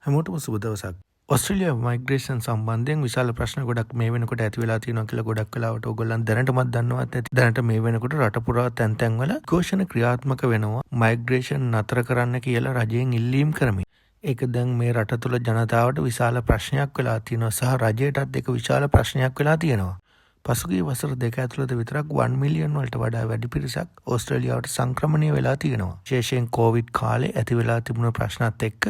හැමෝටම සුබ දවසක්. ඔස්ට්‍රේලියා මයිග්‍රේෂන් සම්බන්ධයෙන් විශාල ප්‍රශ්න ගොඩක් මේ වෙනකොට ඇති වෙලා තියෙනවා කියලා ගොඩක් වෙලාවට ඔයගොල්ලන් දැනටමත් දන්නවත් ඇති. දැනට මේ වෙනකොට රට පුරා තැන් තැන්වල ඝෝෂණ ක්‍රියාත්මක වෙනවා මයිග්‍රේෂන් නතර කරන්න කියලා රජයෙන් ඉල්ලීම් කරමින්. ඒක දැන් මේ රට තුළ ජනතාවට විශාල ප්‍රශ්නයක් වෙලා තියෙනවා සහ රජයටත් ඒක විශාල ප්‍රශ්නයක් වෙලා තියෙනවා. පසුගිය වසර 2 ඇතුළත විතරක් 1 මිලියන් වලට වඩා වැඩි පිරිසක් ඕස්ට්‍රේලියාවට සංක්‍රමණය වෙලා තියෙනවා. විශේෂයෙන් කෝවිඩ් කාලේ ඇති වෙලා තිබුණ ප්‍රශ්නත් එක්ක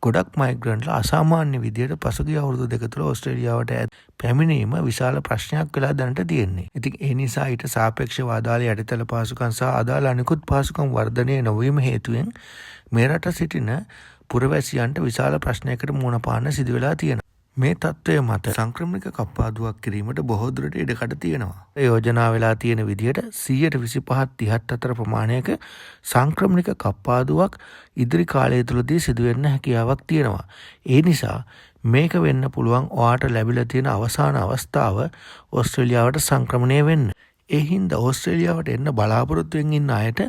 ගොඩක් මයිග්‍රන්ට්ලා අසාමාන්‍ය විදියට පසුගිය අවුරුදු 2 තුළ ඕස්ට්‍රේලියාවට පැමිණීම විශාල ප්‍රශ්නයක් වෙලා දැනට තියෙන්නේ. ඉතින් ඒ නිසා ඊට සාපේක්ෂව අදාළ යටිතල පහසුකම් සහ අදාළ අනිකුත් පහසුකම් වර්ධනය නොවීම හේතුවෙන් මේ රට සිටින පුරවැසියන්ට විශාල ප්‍රශ්නයකට මුහුණ පාන්න සිදු වෙලා තියෙනවා. මේ තත්ත්වය මත සංක්‍රමණික කප්පාදුවක් කිරීමට බොහෝ දුරට ඉඩකඩ තියෙනවා. යෝජනා වෙලා තියෙන විදිහට 125ත් 30ත් අතර ප්‍රමාණයක සංක්‍රමණික කප්පාදුවක් ඉදිරි කාලය තුළදී සිදුවෙන්න හැකියාවක් තියෙනවා. ඒ නිසා මේක වෙන්න පුළුවන් ඔයාට ලැබිලා තියෙන අවසාන අවස්ථාව ඕස්ට්‍රේලියාවට සංක්‍රමණය වෙන්න. ඒ හින්දා ඕස්ට්‍රේලියාවට එන්න බලාපොරොත්තුවෙන් ඉන්න අයට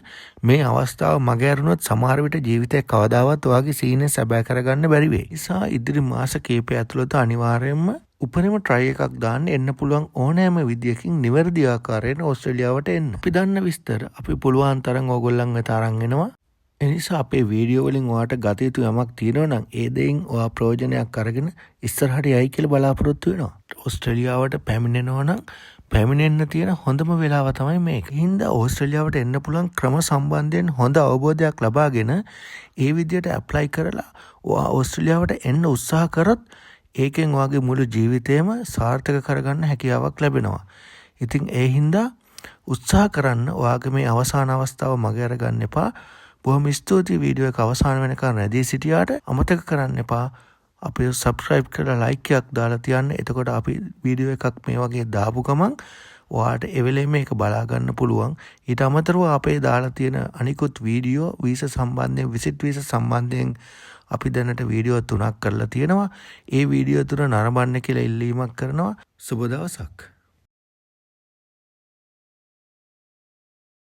මේ අවස්ථාව මගහැරුණොත් සමහර විට ජීවිතේ කවදාවත් ඔයාගේ සිහිනය සැබෑ කරගන්න බැරි වෙයි. නිසා ඉදිරි මාස කිහිපය ඇතුළත අනිවාර්යයෙන්ම උපරිම try එකක් දාන්න එන්න පුළුවන් ඕනෑම විදියකින් නිවැරදි ආකාරයෙන් ඕස්ට්‍රේලියාවට එන්න. අපි දන්න විස්තර අපි පුළුවන් තරම් ඕගොල්ලන් වෙත අරන් එනවා. එනිසා අපේ වීඩියෝ වලින් ඔයාට ගත යුතු යමක් තියෙනවා නම් ඒ දෙයින් ඔයා ප්‍රයෝජනයක් අරගෙන ඉස්සරහට යයි කියලා බලාපොරොත්තු වෙනවා. ඕස්ට්‍රේලියාවට පැමිණෙනවා නම් පැමිණෙන්න තියෙන හොඳම වෙලාව තමයි මේක. හින්දා ඕස්ට්‍රේලියාවට එන්න පුළුවන් ක්‍රම සම්බන්ධයෙන් හොඳ අවබෝධයක් ලබාගෙන ඒ විදියට ඇප්ලයි කරලා ඔයා ඕස්ට්‍රේලියාවට එන්න උත්සාහ කරොත් ඒකෙන් ඔයාගේ මුළු ජීවිතේම සාර්ථක කරගන්න හැකියාවක් ලැබෙනවා. ඉතින් ඒ හින්දා උත්සාහ කරන්න, ඔයාගේ මේ අවසාන අවස්ථාව මග අරගන්න එපා. බොහොම ස්තුතියි වීඩියෝ එක අවසාන වෙනකන් රැඳී සිටියාට. අමතක කරන්න එපා අපිව සබ්ස්ක්‍රයිබ් කරලා ලයික් එකක් දාලා තියන්න. එතකොට අපි වීඩියෝ එකක් මේ වගේ දාපු ගමන් ඔයාට ඒ වෙලේම ඒක බලා ගන්න පුළුවන්. ඊට අමතරව අපේ දාලා තියෙන අනිකුත් වීඩියෝ වීසා සම්බන්ධයෙන්, විසිට් වීසා සම්බන්ධයෙන් අපි දැනට වීඩියෝ තුනක් කරලා තියෙනවා. ඒ වීඩියෝ තුන නරඹන්න කියලා ඉල්ලීමක් කරනවා. සුබ දවසක්.